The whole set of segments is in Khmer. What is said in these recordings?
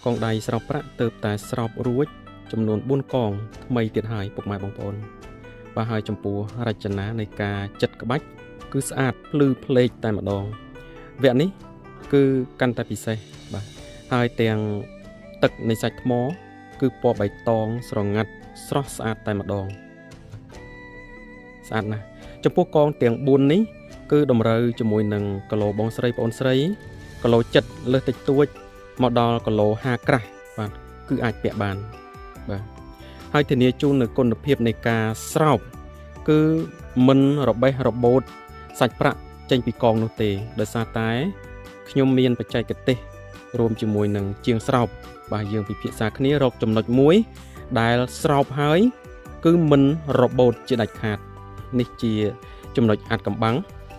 កងដៃស្រោបប្រាក់ទៅតែស្រោបរួចចំនួន4កងថ្មីទៀតហើយពុកម៉ែបងប្អូនបាទហើយចំពោះរចនានៃការចិតក្បាច់គឺស្អាតភ្លឺភ្លេកតែម្ដងវគ្គនេះគឺកាន់តែពិសេសបាទហើយទាំងទឹកនៃសាច់ថ្មគឺពណ៌បៃតងស្រងាត់ស្រស់ស្អាតតែម្ដងស្អាតណាស់ចំពោះកងទាំង4នេះគឺតម្រូវជាមួយនឹងគីឡូបងស្រីប្អូនស្រីគីឡូ7លើសតិចតួចមកដល់គីឡូ5ក្រាស់បាទគឺអាចពាក់បានបាទហើយធានាជូននៅគុណភាពនៃការស្រោបគឺមិនរបេះរបូតសាច់ប្រាក់ចេញពីកងនោះទេដោយសារតែខ្ញុំមានបច្ចេកទេសរួមជាមួយនឹងជាងស្រោបបាទយើងពិភាក្សាគ្នារកចំណុចមួយដែលស្រោបហើយគឺមិនរបូតជាដាច់ខាតនេះជាចំណុចអាចកំបាំង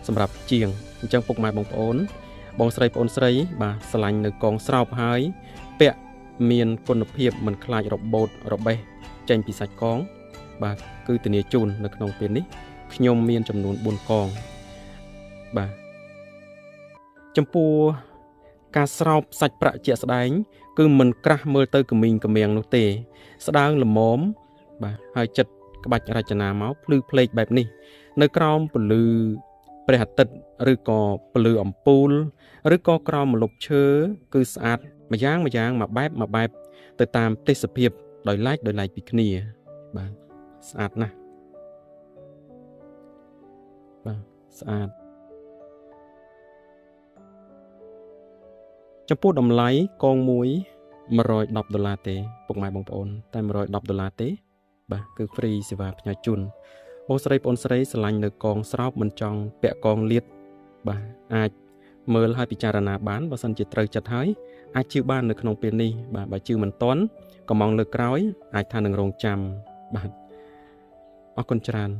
សម្រាប់ជាងអញ្ចឹងពុកម៉ែបងប្អូនបងស្រីប្អូនស្រីបាទស្រឡាញ់នៅកងស្រោបហើយពាក់មានគុណភាពមិនខ្លាចរបូតរបេះចេញពីសាច់កងបាទគឺធានាជូននៅក្នុងពេលនេះខ្ញុំមានចំនួន4កងបាទចំពោះការស្រោបសាច់ប្រាក់ជាក់ស្ដែងគឺមិនក្រាស់មើលទៅក្មីងក្មៀងនោះទេស្ដើងល្មមបាទហើយចិត្តក្បាច់រចនាមកភ្លឺភ្លេកបែបនេះនៅក្រោមពន្លឺព្រះអាទិត្យឬក៏ពន្លឺអំពូលឬក៏ក្រោមម្លប់ឈើគឺស្អាតម្យ៉ាងម្យ៉ាងមួយបែបមួយបែបទៅតាមទេសភាពដោយឡែកដោយឡែកពីគ្នាបាទស្អាតណាស់បាទស្អាតចំពោះតម្លៃកងមួយ110ដុល្លារទេពុកម៉ែបងប្អូនតែ110ដុល្លារទេបាទគឺហ្វ្រីសេវាផ្ញើជូនបងស្រីប្អូនស្រីស្រឡាញ់នៅកងស្រោបមិនចង់ពាក់កងលាតបាទអាចមើលហើយពិចារណាបានបើសិនជាត្រូវចិត្តហើយអាចជឿបាននៅក្នុងពេលនេះបាទបើជឿមិនទាន់កំងលើកក្រោយអាចថានឹងរងចាំបាទអរគុណច្រើន